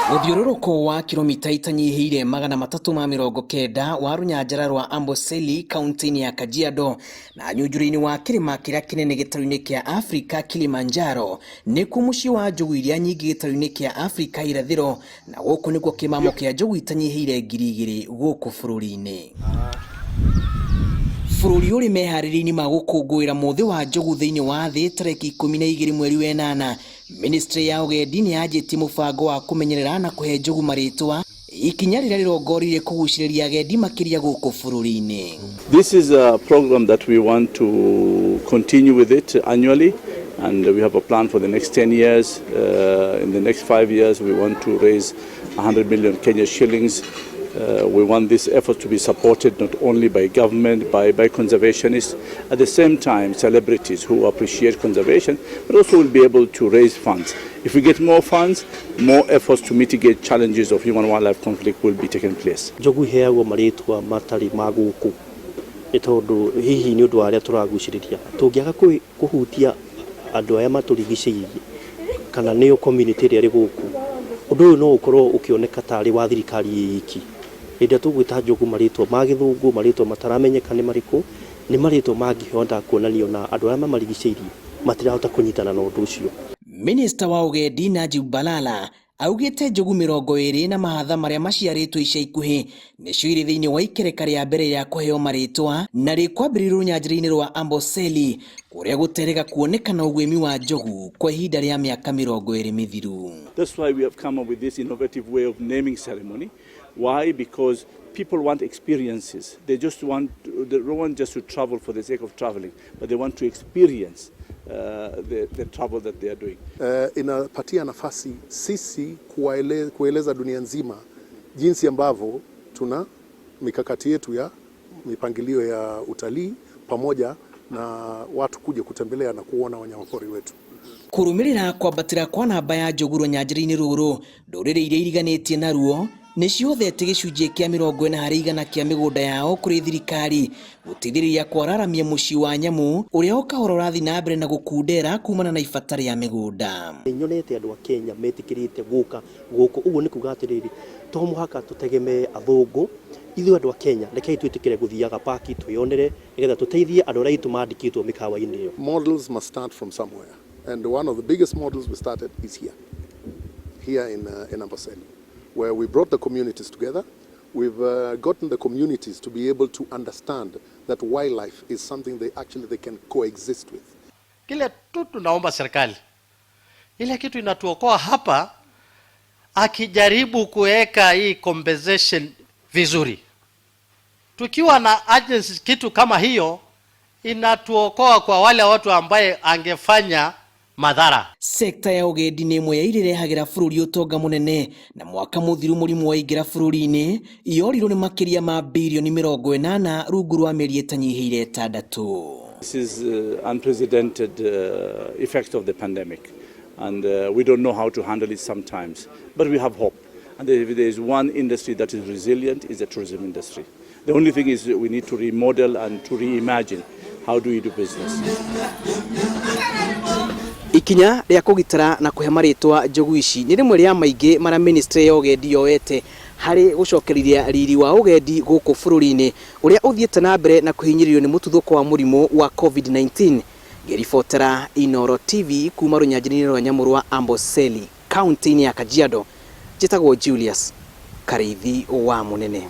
Mũthiũrũrũko wa kilomita itanyihĩire 390 wa rũnyanjara rwa Amboseli kaunti-inĩ ya Kajiado na nyunjurĩ-inĩ wa kĩrĩma kĩrĩa kĩnene gĩtarũ-inĩ kĩa Afrika Kilimanjaro nĩkuo mũciĩ wa njogu iria nyingĩ gĩtarũ-inĩ kĩa Afrika irathĩro na gũkũ nĩkuo kĩmamo kĩa njogu itanyihĩire 2000 gũkũ bũrũri-inĩ. Bũrũri ũrĩ meharĩria-inĩ ma gũkũngũĩra mũthĩ wa njogu thĩinĩ wa thĩ tarĩki 12 mweri wa ĩnana. Ministry ya ũgendi nĩ yanjĩtie mũbango wa kũmenyerera na kũhe njogu marĩtwa, ikinya rĩrĩa rĩrongoririe kũgucĩrĩria agendi makĩria gũkũ bũrũri-inĩ. This is a program that we want to continue with it annually, and we have a plan for the next 10 years. In the next 5 years, we want to raise 100 million Kenya shillings. We want this effort to be supported not only by government, by conservationists, at the same time celebrities who appreciate conservation, but also will be able to raise funds. If we get more funds, more efforts to mitigate challenges of human-wildlife conflict will be taking place. Njogu iheagwo marĩtwa matarĩ ma gũkũ nĩ tondũ hihi nĩ ũndũ wa arĩa tũragucĩrĩria. Tũngĩaga kũhutia andũ aya matũrigicĩirie kana nĩo community ĩrĩa ĩrĩ gũkũ, ũndũ ũyũ no ũkorwo ũkĩoneka tarĩ wa thirikari ĩ iki. Hĩndĩ ĩrĩa tũgwĩta njogu marĩtwa ma gĩthũngũ, marĩtwa mataramenyeka nĩ marĩkũ, nĩ marĩtwa mangĩhota kuonanio na andũ arĩa mamarigicĩirie matirahota kũnyitana na ũndũ ũcio. Minista wa ũgendi Najib Balala augĩte njogu 20 na mahatha marĩa maciarĩtwo ica ikuhĩ nĩcio irĩ thĩinĩ wa ikereka rĩa mbere rĩa kũheo marĩtwa na rĩkwambĩrĩrio rũnyanjara-inĩ rwa Amboseli kũrĩa gũterega kuonekana ũguĩmi wa njogu kwa ihinda rĩa mĩaka 20 mĩthiru. That's why we have come up with this innovative way of naming ceremony. Why? Because people want experiences. They just want, they don't want just to travel for the sake of traveling, but they want to experience the travel that they are doing. Inapatia nafasi sisi kueleza dunia nzima jinsi ambavyo tuna mikakati yetu ya mipangilio ya utalii pamoja na watu kuja kutembelea na kuona wanyamapori wetu. Kurumirira kwambatĩra kwa namba ya njogu rũnyanjara-inĩ rũrũ, ndũrĩrĩ iria iriganĩtie naruo nĩ ciothete gĩcunjĩ kĩa 40% kĩa mĩgũnda yao kũrĩ thirikari gũteithĩrĩria kwararamia mũciĩ wa nyamũ ũrĩa o kahora ũrathiĩ na mbere na gũkundera kumana na ibata rĩa mĩgũnda. Nyonete andũ a Kenya metĩkĩrĩte gũka gũkũ, ũguo nĩ kuga atĩrĩrĩ, to mũhaka tũtegemee athũngũ. Ithuĩ andũ a Kenya rekei twĩtĩkĩre gũthiaga paki twĩyonere nĩgetha tũteithie andũ arĩa aitũ mandĩkĩtwo mĩkawa-inĩ ĩyo. Models must start from somewhere, and one of the biggest models we started is here in Amboseli, where we brought the communities together. We've gotten the communities to be able to understand that wildlife is something they actually they can coexist with. Kile tu tunaomba serikali, ile kitu inatuokoa hapa, akijaribu kuweka hii compensation vizuri, tukiwa na agency kitu kama hiyo inatuokoa kwa wale watu ambaye angefanya madhara. Sekta ya ũgendi nĩ ĩmwe ya iria irehagĩra bũrũri ũtonga mũnene na mwaka mũthiru mũrimũ waingĩra bũrũri-inĩ yorirwo nĩ makĩria ma birioni 80 rungu rwa mĩeri ĩtanyihĩire 6. This is unprecedented effect of the pandemic, and we don't know how to handle it sometimes, but we have hope. And if there is one industry that is resilient, it's the tourism industry. The only thing is we need to remodel and to reimagine how do we do business. Ikinya rĩa kũgitĩra na kũhe marĩtwa njogu ici nĩ rĩmwe rĩa maingĩ marĩa ministry ya ũgendi yoete harĩ gũcokereria riri wa ũgendi gũkũ bũrũri-inĩ ũrĩa ũthiĩte na mbere na kũhinyĩrĩrio nĩ mũtuthũko wa mũrimũ wa COVID-19. Ngĩribotera Inooro TV kuma rũnyanjara-inĩ rwa nyamũ rwa Amboseli kaunti-inĩ ya Kajiado, njĩtagwo Julius Karĩithi wa Mũnene.